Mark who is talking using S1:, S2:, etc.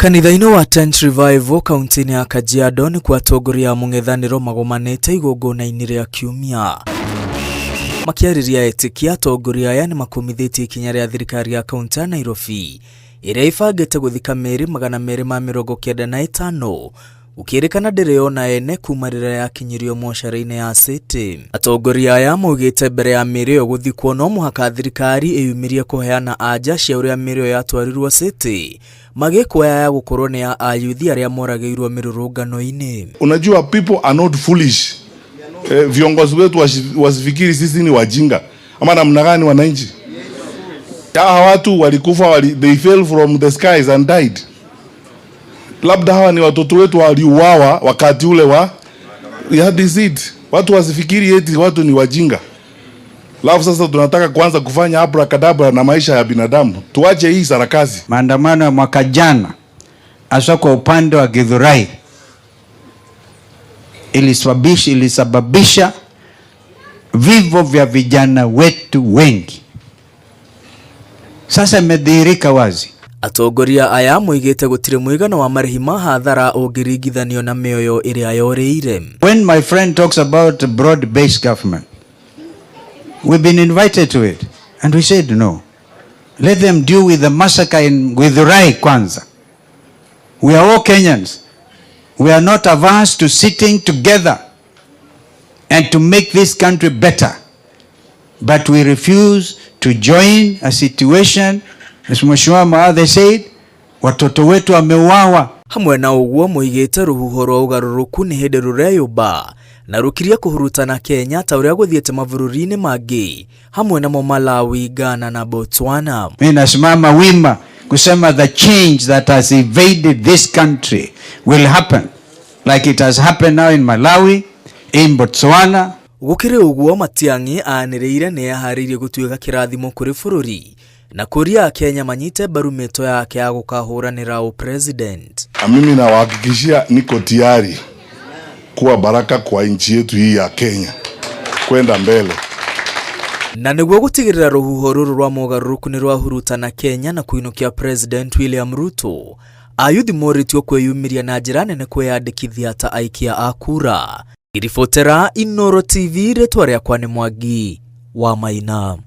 S1: Kanitha-inĩ wa Tent Revival kaunti-inĩ ya Kajiado nĩkuo atongoria a mũng'ethanĩro magomanĩte igongona-inĩ rĩa kiumia. Makĩarĩria etĩkia, atongoria aya nĩmakũmithĩtie ikinya rĩa thirikari ya kaunti ya Nairobi ĩrĩa ĩbangĩte gũthika mĩĩrĩ 295 gũkĩrĩkana ndĩrĩ yona ene kuma rĩrĩa yakinyirio mocarĩ-inĩ ya City. Atongoria aya maugĩte mbere ya mĩĩrĩ ĩyo gũthikwo no mũhaka thirikari ĩyumĩrie kũheana anja cia ũrĩa mĩĩrĩ ĩyo yatwarirwo City magĩkuoya ya gũkorwo nĩ ya ayuthi arĩa moragĩirwo mĩrũrũngano-inĩ.
S2: Unajua people are not foolish. Eh, viongozi wetu wasifikiri sisi ni wajinga ama namna gani wananchi? Hawa watu walikufa they fell from the skies and died. Labda hawa ni watoto wetu waliuawa wakati ule wa yeah, this it. Watu wasifikiri eti watu ni wajinga. Alafu sasa tunataka kuanza kufanya abracadabra na maisha ya binadamu. Tuache hii sarakasi.
S3: Maandamano ya mwaka jana hasa kwa upande wa Githurai ilisababisha vifo vya vijana wetu wengi. Sasa imedhihirika wazi.
S1: Atongoria aya moigĩte gũtirĩ mũigana wa marĩhi ma hathara ũngĩringithanio na mĩoyo ĩrĩa yorĩire.
S3: When my friend talks about broad-based government, we've been invited to it and we said no. Let them deal with the massacre in Githurai kwanza. We are all Kenyans. We are not averse to sitting together and to make this country better. But we refuse to join a situation, as Mheshimiwa Muathe said, watoto wetu wameuawa.
S1: Hamwe na ũguo moigĩte rũhuho rwa ũgarũrũku nĩ hĩndĩ rũreyũmba na rũkirie kũhurutana Kenya ta ũrĩa gũthiĩte mabũrũri-inĩ mangĩ hamwe namo Malawi, Ghana na Botswana.
S3: Mimi nasimama wima kusema the change that has invaded this country will happen like it has happened now in Malawi, in Botswana.
S1: Gũkĩrĩ ũguo Matiang'i anĩrĩire nĩ eharĩirie gũtuĩka kĩrathimo kũrĩ bũrũri na kũria Akenya manyite mbaru mĩto yake ya gũkahũranĩra ũpresident.
S2: Na mimi nawahakikishia niko tayari kuwa baraka kwa nchi yetu hii ya Kenya kwenda mbele.
S1: Na nĩguo gũtigĩrĩra rũhuho rũrũ rwa mogarũrũku nĩ rwahurutana Kenya na kũinũkia President William Ruto, ayuthi morĩtio kwĩyumĩria na njĩra nene kwĩyandĩkithia ta aikia a kura. Iribotera Inooro TV, rĩtwa rĩakwa nĩ Mwangi wa Maina.